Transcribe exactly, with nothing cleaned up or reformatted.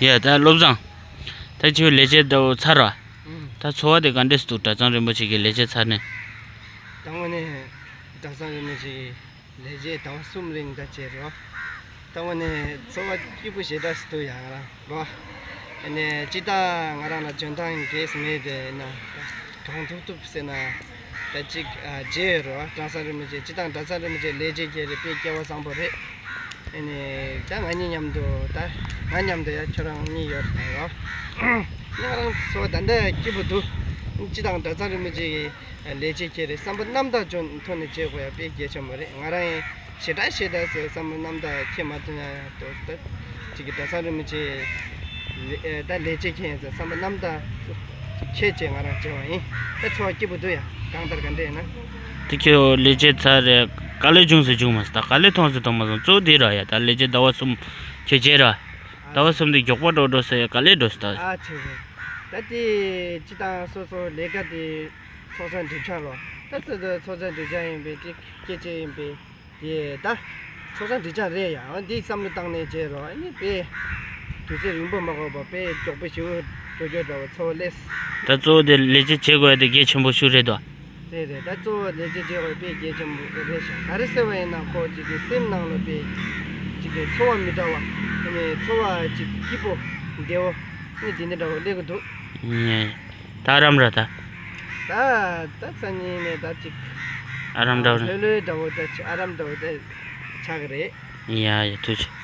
ཡ་ད་བློ་བཟང་། ད་ཁྱོད་ལས་བྱེད་འདྲ་བོ་ཚར་བ། ཨང་། ད་ཚོར་བ་དེ་ག་འདྲས་འདུག་གྲྭ་ཚང་རིན་པོ་ཆེ་གི་ལས་བྱེད་ཚར་ནས། དང་པོ་ནས་གྲྭ་ཚང་རིན་པོ་ཆེ་གི་ལས་བྱེད་ཟླ་བ་གསུམ་རིང་ད་བྱས་རོ། དང་པོ་ནས་ཚོར་བ་སྐྱིད་པོ་ཞེ་དྲག་ཞིག་འདུག་ཡ་ང་རང་རོ། ཨ་ནས་སྤྱིར་བཏང་ང་རང་ལ་འཇོན་ཐང་གེས་མེད་དེ་ན་གང་ཐུབ་ཐུབ་ཟེར་ན། ད་ཅིག་ཨ་བརྗེད་ཡོད་རོ། གྲྭ་ཚང་རིན་པོ་ཆེ་སྤྱིར་བཏང་གྲྭ་ཚང་རིན་པོ་ཆེ་ལས་བྱེད་ཀྱི་རེད། དཔེ་སྐལ་བ་བཟང་པོ་རེད། ཨ་ནི་ད་ང་གཉིས་མཉམ་དུ་ད་ང་མཉམ་དུ་ཡ་ཁྱོད་རང་གཉིས་ཡོད་རེད་རོ། ང་རང་ཚོ་ད་ལྟ་སྐྱིད་པོ་འདུག་སྤྱིར་བཏང་གྲྭ་ཚང་རིན་པོ་ཆེ་གི་ལས་བྱེད་ཀྱི་རེད། བསམ་པ་རྣམ་དག་ཅུང་ཐོག་ནས་བྱེད་དགོས་ཡ་དཔེ་གལ་ཆེན་པོ་རེད། ང་རང་ཡང་ཞེ་དྲག་ཞེ་དྲག་ཟེར་བསམ་པ་རྣམ་དག་ཁྱེད་མ་ཐུབ་ན་ཡང་ཏོག་ཙམ་ཅིག་གི་གྲྭ་ཚང་རིན་པོ་ཆེ་ལས་ཨེ་ད་ལས་བྱེད་མཁན་ཡིན་ཙང་བསམ་པ་རྣམ་དག་ཁྱེད་ཅེས་ང་རང་བྱས་པ་ཡིན། ད་ཚོར་བ་སྐྱིད་པོ་འདུག་ཡ། གང་ལྟར་ག་འདྲ་ཡིན་ན། དེ་ཁྱོད་ལས་བྱེད་ཚར་རེད། དཀའ་ལས་བྱུང་ཟེར་བྱུང་མ་སོང་། ད་དཀའ་ལས་ཐོངས་ཟེར་ཐོངས་མ་སོང་། གཙོ་བོ་དེ་ར་ཡ། ད་ལས་བྱེད་ཟླ་བ་གསུམ་ཁྱོད་བྱས་ར། ཟླ་བ་གསུམ་དེ་མགྱོགས་པ་འགྲོ་འགྲོ་ཟེར་དཀའ་ལས་འགྲོ་ཟེར་ད། ཨ་ཆེ་གི། ད་དེ་སྤྱིར་བཏང་སོ་སོ་ལས་ཀ་དེ་ཚོགས་ཆ་འགྲིག་ཆ་རོ། ད་སོ་སོ་ཚོགས་ཆ་འགྲིག་ཆ་ཡིན་པའི་ཅིག་སྐད་ཆ་ཡིན་པའི་དེ་ད་ཚོགས་ཆ་འགྲིག་ཆ་རེད་ཡ། འདི་བསམ་བློ་བཏང་ནས་བྱས་རོ། ཨ་ནི་དཔེ་དུས་ཚོད་རིང་པོ་མ་འགོར་བར་དཔེ་མགྱོགས་པོ་ཞེ་པོ་འགྲོ་རྒྱུ་འདྲ་བོ་ཚོར་བ་སླེབས། ད་གཙོ་བོ་དེ་ལས་བྱེད་བྱེད་དགོས་ཡ་དེ་གལ་ཆེན་པོ་ཤོས་རེད་དོ། རེད་རེད། ད་གཙོ་བོ་ལས་བྱེད་བྱེད་དགོས་དཔེ་གལ་ཆེན་པོ་རེད་ཤག་ག་རེ་ཟེར་བ་ཡིན་ན་ཁོ་ཅིག་གི་སེམས་ནང་ལ་དཔེ་ཅིག་གི་ཚོར་བ་མི་འདྲ་བ། ཨ་ནི་ཚོར་བ་ཅིག་སྐྱིད་པོ་བདེ་བོ་ཨ་ནི་དེ་འདྲ་འདྲ་བོ་སླེབས་ཀྱི་འདུག་ངས་ད་ཨ་རམ་ར་ད། ད་ད་ས་ཉིན་ནས་ད་ཅིག་ཨ་རམ་འདྲ་བོ་རེད། ལྷོད་ལྷོད་འདྲ་བོ་ད་ཅིག་ཨ་རམ་འདྲ་བོ་ད་ཆགས་ཀྱི་རེད། ཡ་ཡ་ཐུགས་རྗེ་ཆེ།